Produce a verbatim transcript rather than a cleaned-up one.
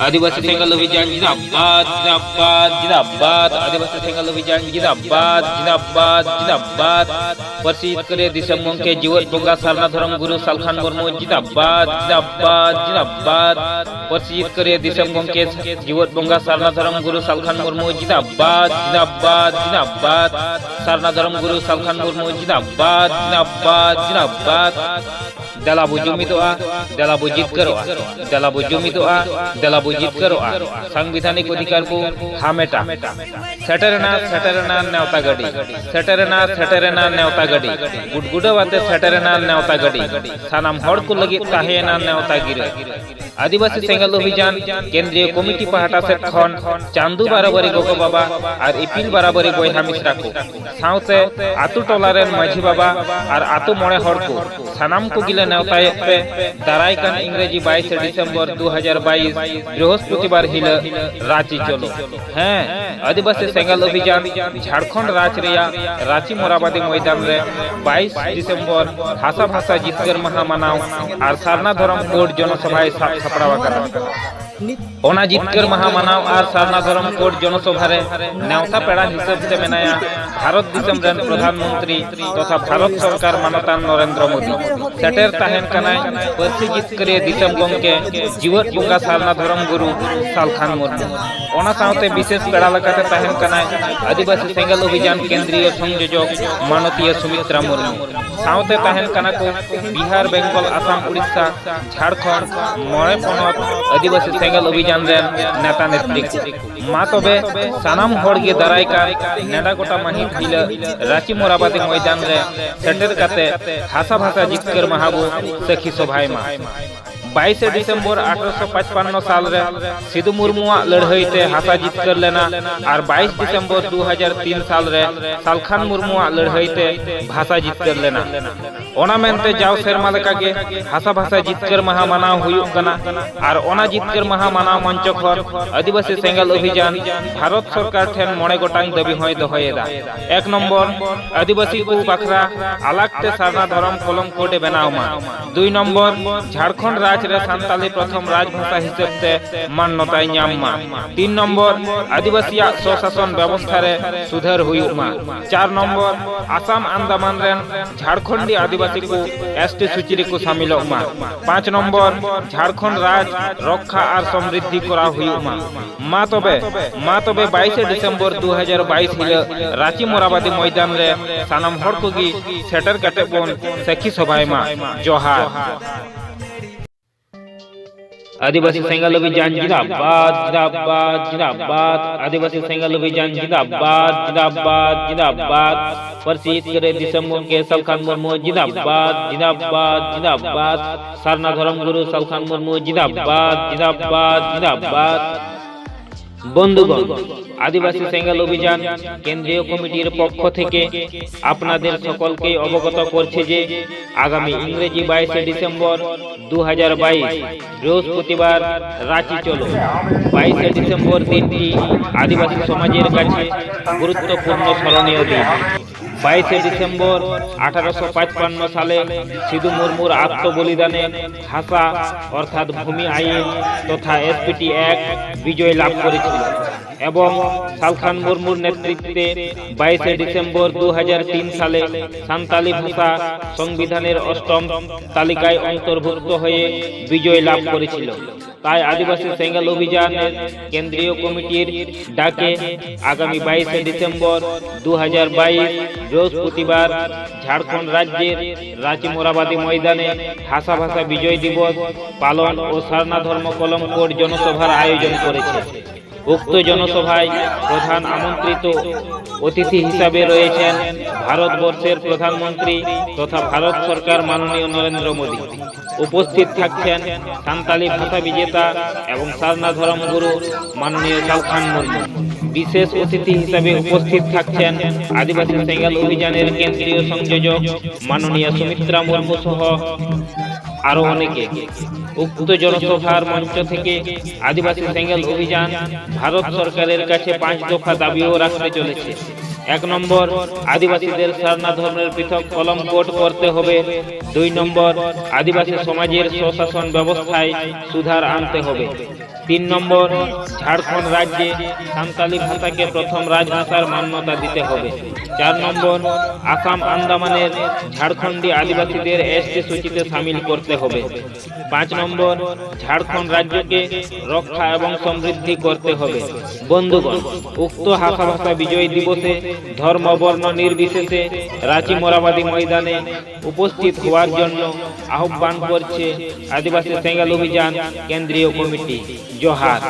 ᱟᱹᱫᱤᱵᱟᱹᱥᱤ ᱥᱮᱸᱜᱮᱞ ᱚᱵᱷᱤᱡᱟᱱ ᱡᱤᱱᱫᱟᱵᱟᱫ, ᱡᱤᱱᱫᱟᱵᱟᱫ, ᱡᱤᱱᱫᱟᱵᱟᱫ᱾ ᱟᱹᱫᱤᱵᱟᱹᱥᱤ ᱥᱮᱸᱜᱮᱞ ᱚᱵᱷᱤᱡᱟᱱ ᱡᱤᱱᱫᱟᱵᱟᱫ, ᱡᱤᱱᱫᱟᱵᱟᱫ, ᱡᱤᱱᱫᱟᱵᱟᱫ᱾ ᱯᱟᱹᱨᱥᱤ ᱡᱤᱛᱠᱟᱹᱨᱤᱭᱟᱹ ᱫᱤᱥᱚᱢ ᱜᱚᱢᱠᱮ ᱡᱤᱣᱮᱫ ᱵᱚᱸᱜᱟ ᱥᱟᱨᱱᱟ ᱫᱷᱚᱨᱚᱢ ᱜᱩᱨᱩ ᱥᱟᱞᱠᱷᱟᱱ ᱢᱩᱨᱢᱩ ᱡᱤᱱᱫᱟᱵᱟᱫ, ᱡᱤᱱᱫᱟᱵᱟᱫ, ᱡᱤᱱᱫᱟᱵᱟᱫ᱾ ᱯᱟᱹᱨᱥᱤ ᱡᱤᱛᱠᱟᱹᱨᱤᱭᱟᱹ ᱫᱤᱥᱚᱢ ᱜᱚᱢᱠᱮ ᱡᱤᱣᱮᱫ ᱵᱚᱸᱜᱟ ᱥᱟᱨᱱᱟ ᱫᱷᱚᱨᱚᱢ ᱜᱩᱨᱩ ᱥᱟᱞᱠᱷᱟᱱ ᱢᱩᱨᱢᱩ ᱡᱤᱱᱫᱟᱵᱟᱫ, ᱡᱤᱱᱫᱟᱵᱟᱫ, ᱡᱤᱱᱫᱟᱵᱟᱫ᱾ ᱥᱟᱨᱱᱟ ᱫᱷᱚᱨᱚᱢ ᱜᱩᱨᱩ ᱥᱟᱞᱠᱷᱟᱱ ᱢᱩᱨᱢᱩ ᱡᱤᱱᱫᱟᱵᱟᱫ, ᱡᱤᱱᱫᱟᱵᱟᱫ, ᱡᱤᱱᱫᱟᱵᱟᱫ᱾ ᱫᱮᱞᱟ ᱵᱚ ᱡᱩᱢᱤᱫᱚᱜᱼᱟ, ᱫᱮᱞᱟ ᱵᱚ ᱡᱤᱛᱠᱟᱹᱨᱚᱜᱼᱟ, ᱫᱮᱞᱟ ᱵᱚ ᱡᱩᱢᱤᱫᱚᱜᱼᱟ, ᱫᱮᱞᱟ ᱵᱚ ᱡᱤᱛᱠᱟᱹᱨᱚᱜᱼᱟ, ᱥᱟᱝᱵᱤᱫᱷᱟᱱᱤᱠ ᱚᱫᱷᱤᱠᱟᱨ ᱵᱚ ᱦᱟᱢᱮᱴᱟ᱾ ᱥᱮᱴᱮᱨᱮᱱᱟ, ᱥᱮᱴᱮᱨᱮᱱᱟ ᱱᱮᱣᱛᱟ ᱜᱟᱹᱰᱤ, ᱥᱮᱴᱮᱨᱮᱱᱟ, ᱥᱮᱴᱮᱨᱮᱱᱟ ᱱᱮᱣᱛᱟ ᱜᱟᱹᱰᱤ, ᱜᱩᱰᱜᱩᱰᱟᱹᱣ ᱟᱛᱮ ᱥᱮᱴᱮᱨᱮᱱᱟ ᱱᱮᱣᱛᱟ ᱜᱟᱹᱰᱤ, ᱥᱟᱱᱟᱢ ᱦᱚᱲ ᱠᱚ ᱞᱟᱹᱜᱤᱫ ᱛᱟᱦᱮᱸᱭᱮᱱᱟ ᱱᱮᱣᱛᱟ ᱜᱤᱨᱟᱹ᱾ ᱟᱹᱫᱤᱵᱟᱹᱥᱤ ᱥᱮᱸᱜᱮᱞ ᱚᱵᱷᱤᱡᱟᱱ ᱠᱮᱱᱫᱨᱤᱭᱚ ᱠᱚᱢᱤᱴᱤ ᱯᱟᱦᱴᱟ ᱥᱮᱫ ᱠᱷᱚᱱ ᱪᱟᱸᱫᱩ ᱵᱟᱨᱟᱵᱟᱨᱤ ᱜᱚᱜᱚ ᱵᱟᱵᱟ ᱟᱨ ᱤᱯᱤᱞ ᱵᱟᱨᱟᱵᱟᱨᱤ ᱵᱚᱭᱦᱟ ᱢᱤᱥᱨᱟ ᱠᱚ ᱥᱟᱶᱛᱮ ᱟᱛᱳ ᱴᱚᱞᱟ ᱨᱮᱱ ᱢᱟᱹᱡᱷᱤ ᱵᱟᱵᱟ ᱟᱨ ᱟᱛᱳ ᱢᱚᱬᱮ ᱦᱚᱲ ᱠᱚ ᱥᱟᱱᱟᱢ ᱠᱚ ᱜᱮᱞᱮ ᱱᱮᱣᱛᱟᱭᱮᱫ ᱯᱮ ᱫᱟᱨᱟᱭ ᱠᱟᱱ ᱤᱝᱨᱮᱡᱤ ᱵᱟᱭᱤᱥᱮ ᱰᱤᱥᱮᱢᱵᱚᱨ ᱫᱩ ᱦᱟᱡᱟᱨ ᱵᱟᱭᱤᱥ ᱵᱨᱤᱦᱚᱥᱯᱚᱛᱤᱵᱟᱨ ᱦᱤᱞᱳᱜ ᱨᱟᱸᱪᱤ ᱪᱚᱞᱚ᱾ ᱦᱮᱸ, ᱟᱹᱫᱤᱵᱟᱹᱥᱤ ᱥᱮᱸᱜᱮᱞ ᱚᱵᱷᱤᱡᱟᱱ ᱡᱷᱟᱲᱠᱷᱚᱸᱰ ᱨᱟᱡᱽ ᱨᱮᱭᱟᱜ ᱨᱟᱸᱪᱤ ᱢᱚᱨᱟᱵᱟᱫᱤ ᱢᱚᱭᱫᱟᱱ ᱨᱮ ᱵᱟᱭᱤᱥ ᱰᱤᱥᱮᱢᱵᱚᱨ ᱦᱟᱥᱟ ᱵᱷᱟᱥᱟ ᱡᱤᱛᱠᱟᱹᱨ ᱢᱟᱦᱟ ᱢᱟᱱᱟᱣ ᱟᱨ ᱥᱟᱨᱱᱟ ᱫᱷᱚᱨᱚᱢ ᱠᱳᱰ ᱡᱚᱱᱚᱥᱚᱵᱷᱟᱭ ᱥᱟᱵ ᱥᱟᱯᱲᱟᱣ ᱟᱠᱟᱫᱟ᱾ ᱚᱱᱟ ᱡᱤᱛᱠᱟᱹᱨ ᱢᱟᱦᱟ ᱢᱟᱱᱟᱣ ᱟᱨ ᱥᱟᱨᱱᱟ ᱫᱷᱚᱨᱚᱢ ᱠᱳᱰ ᱡᱚᱱᱚᱥᱚᱵᱷᱟ ᱨᱮ ᱱᱮᱣᱛᱟ ᱯᱮᱲᱟ ᱦᱤᱥᱟᱹᱵ ᱛᱮ ᱢᱮᱱᱟᱭᱟ ᱵᱷᱟᱨᱚᱛ ᱫᱤᱥᱚᱢ ᱨᱮᱱ ᱯᱨᱚᱫᱷᱟᱱ ᱢᱚᱱᱛᱨᱤ ᱛᱚᱛᱷᱟ ᱵᱷᱟᱨᱚᱛ ᱥᱚᱨᱠᱟᱨ ᱢᱟᱱᱚᱛᱟᱱ ᱱᱚᱨᱮᱱᱫᱨᱚ ᱢᱳᱫᱤ᱾ ᱥᱮᱴᱮᱨ ᱛᱟᱦᱮᱱ ᱠᱟᱱᱟᱭ ᱯᱟᱹᱨᱥᱤ ᱡᱤᱛᱠᱟᱹᱨᱤᱭᱟᱹ ᱫᱤᱥᱚᱢ ᱜᱚᱢᱠᱮ ᱡᱤᱣᱮᱫ ᱵᱚᱸᱜᱟ ᱥᱟᱨᱱᱟ ᱫᱷᱚᱨᱚᱢ ᱜᱩᱨᱩ ᱥᱟᱞᱠᱷᱟᱱ ᱢᱩᱨᱢᱩ᱾ ᱚᱱᱟ ᱥᱟᱶᱛᱮ ᱵᱤᱥᱮᱥ ᱯᱮᱲᱟ ᱞᱮᱠᱟᱛᱮ ᱛᱟᱦᱮᱱ ᱠᱟᱱᱟᱭ ᱟᱹᱫᱤᱵᱟᱹᱥᱤ ᱥᱮᱸᱜᱮᱞ ᱚᱵᱷᱤᱡᱟᱱ ᱠᱮᱱᱫᱨᱤᱭᱚ ᱥᱚᱝᱡᱳᱡᱚᱠ ᱢᱟᱱᱚᱛᱤᱭᱟᱹ ᱥᱩᱢᱤᱛᱨᱟ ᱢᱩᱨᱢᱩ᱾ ᱥᱟᱶᱛᱮ ᱛᱟᱦᱮᱱ ᱠᱟᱱᱟ ᱠᱚ ᱵᱤᱦᱟᱨ, ᱵᱮᱝᱜᱚᱞ, ᱟᱥᱟᱢ, ᱩᱲᱤᱥᱥᱟ, ᱡᱷᱟᱲᱠᱷᱚᱸᱰ, ᱢᱚᱬᱮ ᱯᱚᱱᱚᱛ ᱟᱹᱫᱤᱵᱟᱹᱥᱤ ᱥᱮᱸᱜᱮᱞ ᱚᱵᱷᱤᱡᱟᱱ ᱨᱮᱱ ᱱᱮᱛᱟ ᱱᱮᱛᱨᱤ ᱠᱚ᱾ ᱢᱟ ᱛᱚᱵᱮ ᱥᱟᱱᱟᱢ ᱦᱚᱲ ᱜᱮ ᱫᱟᱨᱟᱭ ᱠᱟᱱ ᱱᱮᱰᱟ ᱜᱚᱴᱟ ᱢᱟᱹᱦᱤᱛ ᱦᱤᱞᱳᱜ ᱨᱟᱸᱪᱤ ᱢᱚᱨᱟᱵᱟᱫᱤ ᱢᱚᱭᱫᱟᱱ ᱨᱮ ᱥᱮᱴᱮᱨ ᱠᱟᱛᱮ ᱦᱟᱥᱟ ᱵᱷᱟᱥᱟ ᱡᱤᱛᱠᱟᱹᱨ ᱢᱟᱦᱟ ᱵᱚ ᱥᱟᱹᱠᱷᱤ ᱥᱚᱵᱷᱟᱭ ᱢᱟ᱾ ᱵᱟᱭᱤᱥᱮ ᱰᱤᱥᱮᱢᱵᱚᱨ ᱟᱴᱷᱨᱚᱥᱚ ᱯᱟᱸᱪᱯᱟᱱᱱᱚ ᱥᱟᱞ ᱨᱮ ᱥᱤᱫᱩ ᱢᱩᱨᱢᱩᱣᱟᱜ ᱞᱟᱹᱲᱦᱟᱹᱭ ᱛᱮ ᱦᱟᱥᱟ ᱡᱤᱛᱠᱟᱹᱨ ᱞᱮᱱᱟ ᱟᱨ ᱵᱟᱭᱤᱥ ᱰᱤᱥᱮᱢᱵᱚᱨ ᱫᱩ ᱦᱟᱡᱟᱨ ᱛᱤᱱ ᱥᱟᱞ ᱨᱮ ᱥᱟᱞᱠᱷᱟᱱ ᱢᱩᱨᱢᱩᱣᱟᱜ ᱞᱟᱹᱲᱦᱟᱹᱭ ᱛᱮ ᱵᱷᱟᱥᱟ ᱡᱤᱛᱠᱟᱹᱨ ᱞᱮᱱᱟ᱾ ᱚᱱᱟ ᱢᱮᱱᱛᱮ ᱡᱟᱣ ᱥᱮᱨᱢᱟ ᱞᱮᱠᱟᱜᱮ ᱦᱟᱥᱟ ᱵᱷᱟᱥᱟ ᱡᱤᱛᱠᱟᱹᱨ ᱢᱟᱦᱟ ᱢᱟᱱᱟᱣ ᱦᱩᱭᱩᱜ ᱠᱟᱱᱟ ᱟᱨ ᱚᱱᱟ ᱡᱤᱛᱠᱟᱹᱨ ᱢᱟᱦᱟ ᱢᱟᱱᱟᱣ ᱢᱚᱧᱪᱚ ᱠᱷᱚᱱ ᱟᱹᱫᱤᱵᱟᱹᱥᱤ ᱥᱮᱸᱜᱮᱞ ᱚᱵᱷᱤᱡᱟᱱ ᱵᱷᱟᱨᱚᱛ ᱥᱚᱨᱠᱟᱨ ᱴᱷᱮᱱ ᱢᱚᱬᱮ ᱜᱚᱴᱟᱝ ᱫᱟᱹᱵᱤ ᱦᱚᱸᱭ ᱫᱚᱦᱚᱭᱮᱫᱟ᱾ ᱮᱠ ᱱᱚᱢᱵᱚᱨ, ᱟᱹᱫᱤᱵᱟᱹᱥᱤ ᱠᱚ ᱵᱟᱠᱷᱨᱟ ᱟᱞᱟᱜᱽ ᱛᱮ ᱥᱟᱨᱱᱟ ᱫᱷᱚᱨᱚᱢ ᱠᱚᱞᱚᱢ ᱠᱳᱰ ᱮ ᱵᱮᱱᱟᱣ ᱢᱟ᱾ ᱫᱩᱭ ᱱᱚᱢᱵᱚᱨ, ᱡᱷᱟᱲᱠᱷᱚᱸᱰ ᱨᱟᱡᱽ ᱨᱮ ᱥᱟᱱᱛᱟᱞᱤ ᱯᱨᱚᱛᱷᱚᱢ ᱨᱟᱡᱽ ᱵᱷᱟᱥᱟ ᱦᱤᱥᱟᱹᱵ ᱛᱮ ᱢᱟᱱᱱᱚᱛᱟᱭ ᱧᱟᱢ ᱢᱟ᱾ ᱛᱤᱱ ᱱᱚᱢᱵᱚᱨ, ᱟᱹᱫᱤᱵᱟᱹᱥᱤᱭᱟᱜ ᱥᱚᱥᱟᱥᱚᱱ ᱵᱮᱵᱚᱥᱛᱷᱟ ᱨᱮ ᱥᱩᱫᱷᱟᱹᱨ ᱦᱩᱭᱩᱜ ᱢᱟ᱾ ᱪᱟᱨ ᱱᱚᱢᱵᱚᱨ, ᱟᱥᱟᱢ ᱟᱱᱫᱟᱢᱟᱱ ᱨᱮᱱ ᱡᱷᱟᱲᱠᱷᱚᱸᱰᱤ ᱟᱹᱫᱤᱵᱟᱹᱥᱤ ᱠᱚ ᱮᱥ ᱴᱤ ᱥᱩᱪᱤ ᱨᱮᱠᱚ ᱥᱟᱢᱤᱞᱚᱜ ᱢᱟ᱾ ᱯᱟᱸᱪ ᱱᱚᱢᱵᱚᱨ, ᱡᱷᱟᱲᱠᱷᱚᱸᱰ ᱨᱟᱡᱽ ᱨᱚᱠᱠᱷᱟ ᱟᱨ ᱥᱚᱢᱨᱤᱫᱷᱤ ᱠᱚᱨᱟᱣ ᱦᱩᱭᱩᱜ ᱢᱟ᱾ ᱢᱟ ᱛᱚᱵᱮ, ᱢᱟ ᱛᱚᱵᱮ ᱵᱟᱭᱤᱥᱮ ᱰᱤᱥᱮᱢᱵᱚᱨ ᱫᱩ ᱦᱟᱡᱟᱨ ᱵᱟᱭᱤᱥ ᱦᱤᱞᱳᱜ ᱨᱟᱸᱪᱤ ᱢᱚᱨᱟᱵᱟᱫᱤ ᱢᱚᱭᱫᱟᱱ ᱨᱮ ᱥᱟᱱᱟᱢ ᱦᱚᱲ ᱠᱚᱜᱮ ᱥᱮᱴᱮᱨ ᱠᱟᱛᱮ ᱵᱚᱱ ᱥᱟᱹᱠᱷᱤ ᱥᱚᱵᱷᱟᱭ ᱢᱟ᱾ ᱡᱚᱦᱟᱨ᱾ ᱟᱹᱫᱤᱵᱟᱹᱥᱤ ᱥᱮᱸᱜᱮᱞ ᱚᱵᱷᱤᱡᱟᱱ ᱡᱤᱱᱫᱟᱵᱟᱫ, ᱡᱤᱱᱫᱟᱵᱟᱫ, ᱡᱤᱱᱫᱟᱵᱟᱫ᱾ ᱟᱹᱫᱤᱵᱟᱹᱥᱤ ᱥᱮᱸᱜᱮᱞ ᱚᱵᱷᱤᱡᱟᱱ ᱡᱤᱱᱫᱟᱵᱟᱫ, ᱡᱤᱱᱫᱟᱵᱟᱫ, ᱡᱤᱱᱫᱟᱵᱟᱫ᱾ ᱯᱟᱹᱨᱥᱤ ᱡᱤᱛᱠᱟᱹᱨ ᱨᱮ ᱫᱤᱥᱚᱢ ᱜᱚᱢᱠᱮ ᱥᱟᱞᱠᱷᱟᱱ ᱢᱩᱨᱢᱩ ᱡᱤᱱᱫᱟᱵᱟᱫ, ᱡᱤᱱᱫᱟᱵᱟᱫ, ᱡᱤᱱᱫᱟᱵᱟᱫ᱾ ᱥᱟᱨᱱᱟ ᱫᱷᱚᱨᱚᱢ ᱜᱩᱨᱩ ᱥᱟᱞᱠᱷᱟᱱ ᱢᱩᱨᱢᱩ ᱡᱤᱱᱫᱟᱵᱟᱫ, ᱡᱤᱱᱫᱟᱵᱟᱫ, ᱡᱤᱱᱫᱟᱵᱟᱫ᱾ বন্ধুগণ, আদিবাসী সেঙ্গেল অভিযান কেন্দ্রীয় কমিটির পক্ষ থেকে আপনাদের সকলকে অবগত করছে যে আগামী ইংরেজি বাইশে ডিসেম্বর দু হাজার বাইশ, বৃহস্পতিবার, রাঁচি চলো। বাইশে ডিসেম্বর দিনটি আদিবাসী সমাজের কাছে গুরুত্বপূর্ণ স্মরণীয় দিন। বাইশে ডিসেম্বর আঠারোশো পাঁচপান্ন সালে সিধু মুর্মুর আত্মবলিদানে হাসা অর্থাৎ ভূমি আইন তথা এসপিটি অ্যাক্ট বিজয় লাভ করেছিল এবং সালখান মুর্মুর নেতৃত্বে বাইশে ডিসেম্বর দু হাজার তিন সালে সান্তালি ভাষা সংবিধানের অষ্টম তালিকায় অন্তর্ভুক্ত হয়ে বিজয় লাভ করেছিল। তাই আদিবাসী সেঙ্গেল অভিযানের কেন্দ্রীয় কমিটির ডাকে আগামী বাইশে ডিসেম্বর দু হাজার বাইশ, বৃহস্পতিবার, ঝাড়খণ্ড রাজ্যের রাঁচি মোরাবাদী ময়দানে হাসা ভাষা বিজয় দিবস পালন ও সারনা ধর্ম কলম কোড জনসভার আয়োজন করেছে। উক্ত জনসভায় প্রধান আমন্ত্রিত অতিথি হিসাবে রয়েছেন ভারতবর্ষের প্রধানমন্ত্রী তথা ভারত সরকার মাননীয় নরেন্দ্র মোদী। উপস্থিত থাকছেন সান্তালি ভাষা বিজেতা এবং সারনা ধর্ম গুরু মাননীয় সালখান মুর্মু। বিশেষ অতিথি হিসাবে উপস্থিত থাকছেন আদিবাসী সেঙ্গেল অভিযানের কেন্দ্রীয় সংযোজক মাননীয় সুমিত্রা মুর্মু সহ আরো অনেকে। উক্ত জনসভার মঞ্চ থেকে আদিবাসী সেঙ্গেল অভিযান ভারত সরকারের কাছে পাঁচ দফা দাবিও রাখতে চলেছে। এক নম্বর, আদিবাসীদের সারনা ধর্মের পৃথক কলম কোড করতে হবে। দুই নম্বর, আদিবাসী সমাজের স্বশাসন ব্যবস্থায় সুধার আনতে হবে। তিন নম্বর, ঝাড়খণ্ড রাজ্যে সাঁওতালি ভাষাকে প্রথম রাজভাষার মান্যতা দিতে হবে। চার নম্বর, আসাম আন্দামানের ঝাড়খণ্ডী আদিবাসীদের এসটি সূচিতে সামিল করতে হবে। পাঁচ নম্বর, ঝাড়খণ্ড রাজ্যকে রক্ষা এবং সমৃদ্ধি করতে হবে। বন্ধুগণ, উক্ত হাসা ভাষা বিজয় দিবসে ধর্ম বর্ণ নির্বিশেষে রাঁচি মোরাবাদী ময়দানে উপস্থিত হওয়ার জন্য আহ্বান করছে আদিবাসী সেঙ্গাল অভিযান কেন্দ্রীয় কমিটি। জোহার।